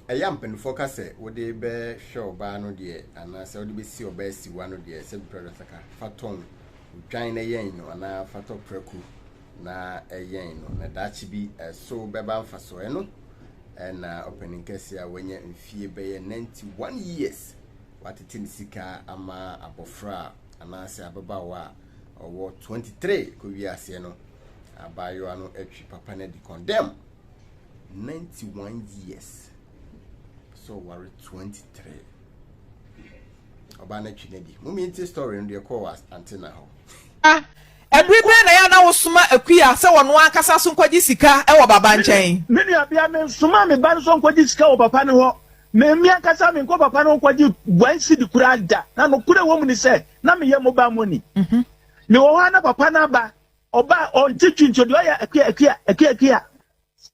Ɛyɛ a mpanimfoɔ ka sɛ wode bɛhwɛ ɔbaa no deɛ anaasɛ wode bɛsi ɔbaa asiwa no deɛ sɛ prɛ saka fa tɔn odwan na yɛn no anaa fa tɔ prɛko na ɛyɛn no na daakye bi ɛso bɛba mfasoɔ. Ɛno ɛna ɔpanin kɛseɛ a wanya mfie bɛyɛ 91 years watete ne sika ama abɔfra a anaasɛ ababaawa a ɔwɔ 23 kɔ wiaseɛ no. Abaayewa no atwi papa no adi condemn 91 years sɛ ɔware 23. Ɔbaa no atwi no adi. Mummy nti story no deɛ kɔɔ antena hɔ. Ɛbere bɛn na yɛ a na wosoma Akua sɛ ɔno ankasa so nkɔgye sika wɔ Baba nkyɛn? Me nuabea, mensoma me ba no sɛ ɔnkɔgye sika wɔ papa no hɔ. Me me ankasa menkɔ papa no hɔ nkɔgye 1 cedi koraa da. Na nokorɛ wɔ mu ne sɛ, na meyɛ mobile money. Mewɔ hɔ a na papa no aba. Ɔba a ɔnte twi nti deɛ ɔyɛ Akua, Akua, Akua, Akua.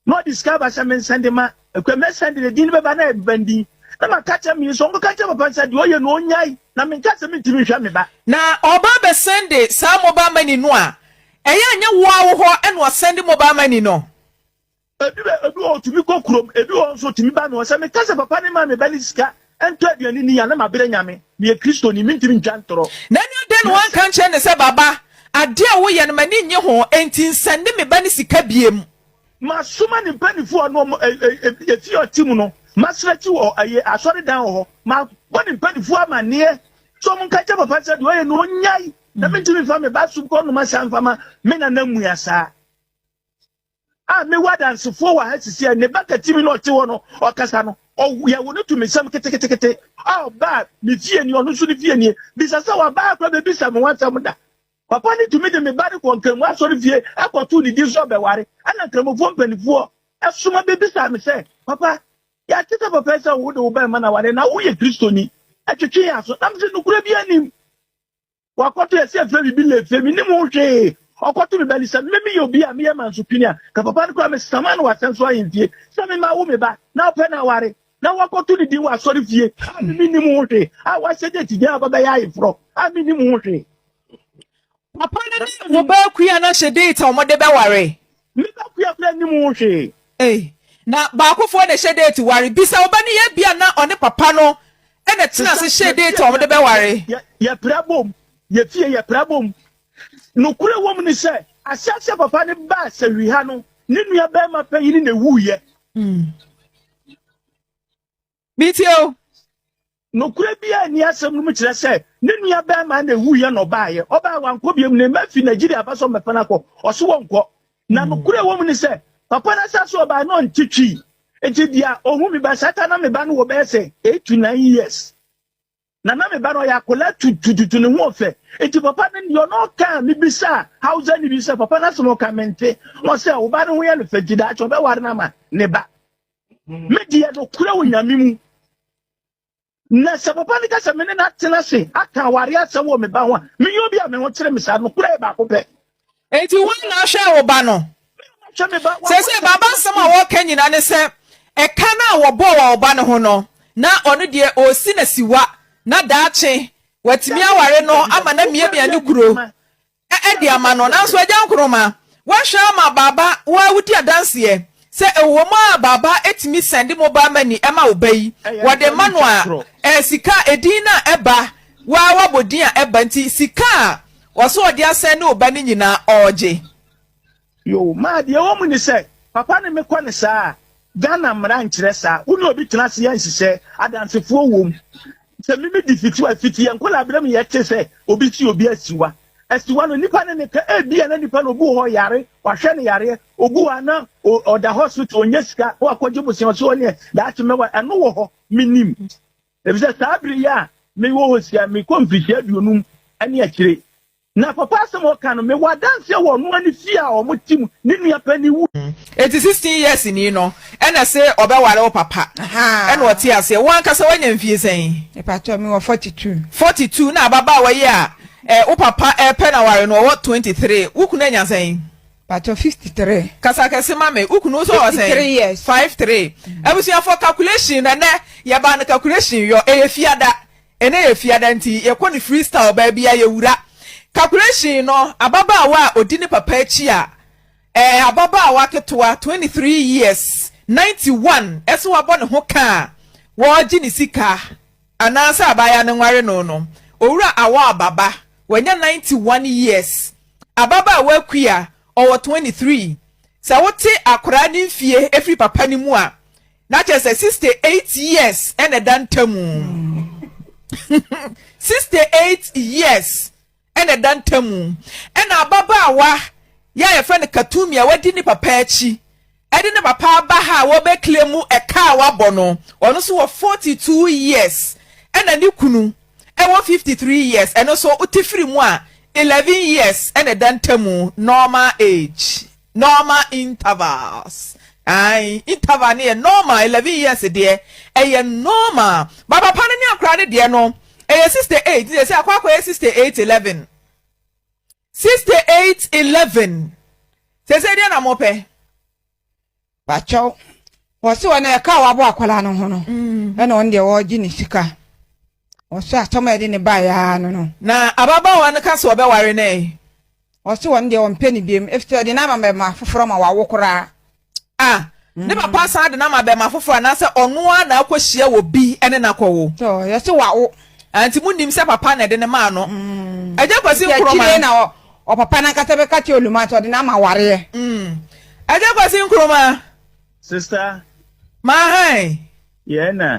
Na ɔde sika aba sɛ mensɛnde ma Akua. Mɛsɛnde ne din no bɛba na ɛba ndin. Na maka kyerɛ me sɛ ɔnkɔka kyerɛ papa no sɛ deɛ ɔyɛ no ɔnyae. Na menka sɛ mentumi nhwɛ me ba. Na ɔba abɛsɛnde saa mobile money no a, ɛyɛ a nyɛ wo ara wo hɔ na ɔsɛnde mobile money no? Ebi bɛ ebi wɔ hɔ otumi kɔ kurom, ebi wɔ hɔ nso otumi ba me hɔ. Sɛ meka sɛ papa no ma me ba no sika ntɔ aduane nni a, na mabrɛ Nyame. Meyɛ Kristoni, mentumi ntwa ntorɔ. Na ɛne adɛn na woanka ankyerɛ no sɛ, Baba, adeɛ a woyɛ no m'ani nnye ho, enti nsɛnde me ba no sika biom? Masoma ne mpanimfoɔ a ɔno efie a ɔte mu no, masrɛkyi wɔ ɛyɛ asɔredan wɔ hɔ, mabɔ ne mpanimfoɔ amanneɛ sɛ wɔn nka nkyerɛ papa sɛ deɛ ɔyɛ no ɔnyae, na mentumi mfa me ba so nkɔ nom asa mfa ma me nana mmua saa. A mewɔ adansefoɔ wɔ ha sisi a ne ba katimi na ɔte hɔ no ɔkasa no yɛwo no to me nsam ketekete a ɔbaa me fie ni, ɔno nso ne fie nie. Bisa sɛ wabaa akora bɛbisa me ho asɛm da. Papa no tumi de me ba no kɔ Nkramu asɔre fie ɛkɔtoo ne din sɛ ɔbɛware. Ɛna Nkramofoɔ mpanimfoɔ ɛsoma bɛbisa me sɛ, papa, yɛate sɛ papa sɛ wode wo ba ma no aware na woyɛ Kristoni, ɛtwetwe yɛn aso. Na mesɛ nokorɛ bi anim. Wakɔto yɛ sɛ yɛfrɛ biribi lefe, mennim ho hwee. Ɔkɔto me ba ni sɛ me meyɛ obi a meyɛ mansotwini a, ka papa no koraa mesama no wɔ asɛm so ahemfie sɛ mema wo me ba na wopɛ no aware na wakɔto ne din wɔ asɔre fie a me mennim ho hwee, a wahyɛ date din a ɔbɛbɛyɛ ayeforɔ a mennim ho hwee. Papa no ne wo ba akua no ahyɛ date a wɔde bɛware. Me ba kua koraa nnim ho hwee. Ei, na baakofoɔ na ɛhyɛ date ware. Bisa wo ba no yɛ ebia na ɔne papa no na ɛtena ase hyɛɛ date a wɔde bɛware. Yɛpra bom, yɛ fie yɛpra bom. Nokorɛ wɔ mu ne sɛ, ahyɛaseɛ papa no baa Sahwi ha no, ne nua barima panyin na ɛwuiɛ. Metie o. Nokorɛ biara nni asɛm no mu kyerɛ sɛ ne nua barima na ɛwuiɛ na ɔbaeɛ. Ɔbaeɛ wankɔ biom, ne mma fi Nigeria aba sɛ ɔmmɛfa no akɔ, ɔse wɔnkɔ. Na nokorɛ wɔ mu ne sɛ, papa no ahyɛaseɛ ɔbaeɛ na ɔnte Twi. Nti deɛ ɔhu me ba saa ta na me ba no wɔ bɛyɛ sɛ 8 to 9 years. Na na me ba no ɔyɛ akwadaa tutututu, ne ho ɔfɛ. Nti papa no deɛ ɔno ɔka a mebisa Hausa ni bi sɛ papa no asɛm ɔka mente. Na ɔsɛ wo ba no ho yɛ no fɛ nti daakye ɔbɛware no ama ne ba. Me deɛ nokorɛ wɔ Nyame mu. Na sɛ papa no ka sɛ me ne no atena ase aka aware asɛm wɔ me ba ho a, menyɛ obi a me ho kyere me saa. Nokorɛ yɛ baako pɛ. Enti wo na ahwɛ wo ba no? Hwɛ me ba. Sɛ baba nsɛm a wɔka nyina ne sɛ ɛka no a wɔbɔɔ wɔ ɔba no ho no, na ɔno deɛ ɔresi no asiwa na daakye watumi aware no ama no amiamia ne kuro de ama no. Nanso Agya Nkrumah, woahwɛ ama baaba, wo ara wodi adanseɛ sɛ ɛwɔ mu a baaba tumi sɛnde mobile money ma wo ba yi, wɔde ma no a, ɛɛ sika, edin no a ɛba, wo ara woabɔ din a ɛba nti sika a wɔsɛ ɔde asɛnde wo ba no nyinaa ɔregye. Yoo, maa deɛ ɛwɔ mu ne sɛ, papa ne me kɔ ne saa a, Ghana mmara nkyerɛ saa. Wo ne obi tena ase yɛ nhyehyɛɛ, adansefoɔ wom. Sɛ me medi fitiwa a, fiti yɛn nkwadaa berɛ mu yɛte sɛ obi si obi asiwa. Asiwa no, nipa ne ne ka, ebia na nipa no obi wɔ hɔ ɔyare, wahwɛ no yareɛ, obi wɔ hɔ a na ɔda hospital, ɔnyɛ sika, na wakɔgye bosea, ɔse ɔneɛ daakye mɛwa, ɛno wɔ hɔ, menim. Efisɛ saa bere yi a mewɔ hɔ sia, mekɔ mfirihyia 50 ne akyire. Na papa asɛm a ɔka no, mewɔ adanseɛ wɔ ɔno ara ne fie a wɔte mu, ne nua panin wu. Enti 16 years ni no ɛna se ɔbɛware wo papa ɛna ɔte aseɛ. Wo ankasa wanya mfie sɛn? Mepakyɛw, mewɔ 42. 42 na ababaawa yi a wo papa ɛpɛ no aware no ɔwɔ 23. Wo kunu anya sɛn? Pakyɛw, 53. Kasa kɛse ma me. Wo kunu nso ɔwɔ sɛn? 53 years. 53. Abusuafoɔ, calculation no ɛnɛ yɛbaa no calculation yɔ, ɛyɛ fiada. Ɛnɛ yɛ fiada nti yɛkɔ no free style, baabi a yɛwura. Calculation no, ababaawa a ɔdi ne papa akyi a, ɛɛ ababaawa ketewa 23 years. 91 sɛ wabɔ ne ho ka a wɔregye ne sika anaasɛ abaayewa no nware no no, Owura Awal Baba, wanya 91 years. Ababaawa Akua, ɔwɔ 23. Sɛ wote akwadaa no mfie firi papa no mu a, na kyerɛ sɛ 68 years na ɛda ntamu. 68 years. na ɛda ntamu. Ɛna ababaawa yi a yɛfrɛ no Katumi a wadi ne papa akyi de ne papa aba ha a wɔbɛkile mu ɛka a wabɔ no, ɔno nso wɔ 42 years ɛna ne kunu ɛwɔ 53 years, ɛno nso wote firi mu a 11 years ɛna ɛda ntamu, normal age, normal intervals. Ae, interval no yɛ normal, 11 years deɛ ɛyɛ normal. Ba papa no ne akora no deɛ no, ɛyɛ 68, nti sɛ akɔ akɔyɛ 68 11. 68 11. Sɛ sɛ deɛ na mopɛ. Pakyɛw, wɔse wɔn a ɛka a wabɔ akwadaa no ho no, ɛna wɔn deɛ wɔregye ne sika. Wɔse asɛm a ɛde ne baeɛ ara no no. Na ababaawa no ka sɛ ɔbɛware no ɛ? Ɔse ɔno deɛ ɔmpɛ no biom efisɛ ɔde no ama bɛma foforɔ ma wawo koraa. Ah, ne papa asan de no ama bɛma foforɔ anaasɛ ɔno ara na akɔhyia obi ne no akɔwo? Tɔ, yɛse wawo. Ah, nti monim sɛ papa na ɛde no maa no. Agya Kwasi Nti Nkrumah. akyire na ɔpapa no ankasa bɛka kyerɛ Oluman sɛ ɔde no ama awareɛ. Agya Kwasi Nkrumah. Sister. Maahan. Yeah na.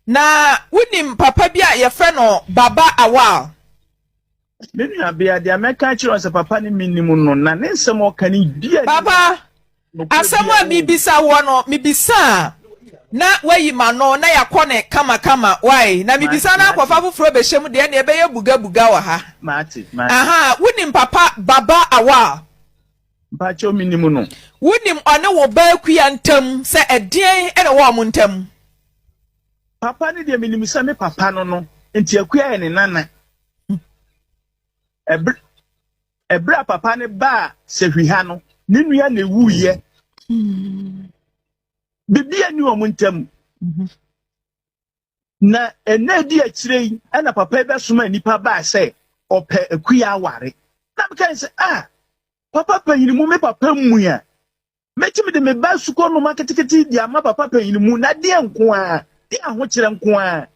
Na wonim papa bi a yɛfrɛ no Baba Awal? Me nuabea, deɛ mɛka akyerɛ wo sɛ papa no menim no, na ne nsɛm a ɔka no bi a Papa, asɛm a mebisa woɔ no, mebisa a na woayi m'ano na yɛakɔ no kamakama, wai? Na mebisa na akɔfa foforɔ bɛhyɛ mu deɛ, ɛnneɛ ɛbɛyɛ bugabuga wɔ ha. Mate, mate. Aha, wonim papa Baba Awal? Mpakyɛw menim no. Wonim ɔne wo ba Akua ntam sɛ ɛdeɛn na ɛwɔ wɔn ntam? Papa no deɛ menim sɛ me papa no no, nti Akua yɛ ne nana. Ɛberɛ ɛberɛ a papa no baa sahwi ha no, ne nua na ɛwuiɛ. Biribi ani wɔn ntam. Na ɛnna edi akyire yi ɛna papa yi bɛsoma nnipa baa sɛ ɔpɛ Akua aware. Na meka sɛ, ah, papa panyin mu me papa mmua. Mɛtumi de me ba sukɔ nnoma ketekete de ama papa panyin mu na deɛ nko ara, deɛ ahokyerɛ nko ara.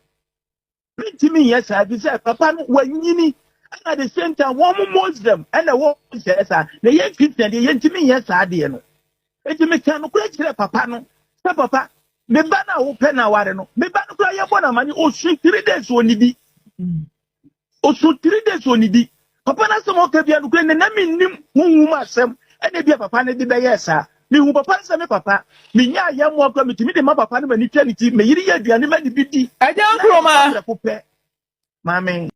Mentumi nyɛ saa ɛfiri sɛ papa no wanyini ɛna at the same time wɔn mo Muslim ɛna ɛwɔ sɛ saa na yɛn Christian deɛ yɛntumi nyɛ saa deɛ no. Enti meka nokorɛ kyerɛ papa no sɛ papa me ba no a wopɛ no aware no me ba no koraa yɛbɔ no amane ɔsu three days ɔnidi. Osu three days onidi. Papa no asɛm a ɔka bia nokorɛ ne na mennim honhom mu asɛm ɛna ebia papa no de bɛyɛɛ saa. Mehu papa no sɛ me papa. Menya ayɛmmoa koraa metumi de ma papa no ma ne twa ne ti. Me yere yɛ aduane ma ne bi di. Agya Na ɛmfa Nkrumah. prɛko pɛ. Maame.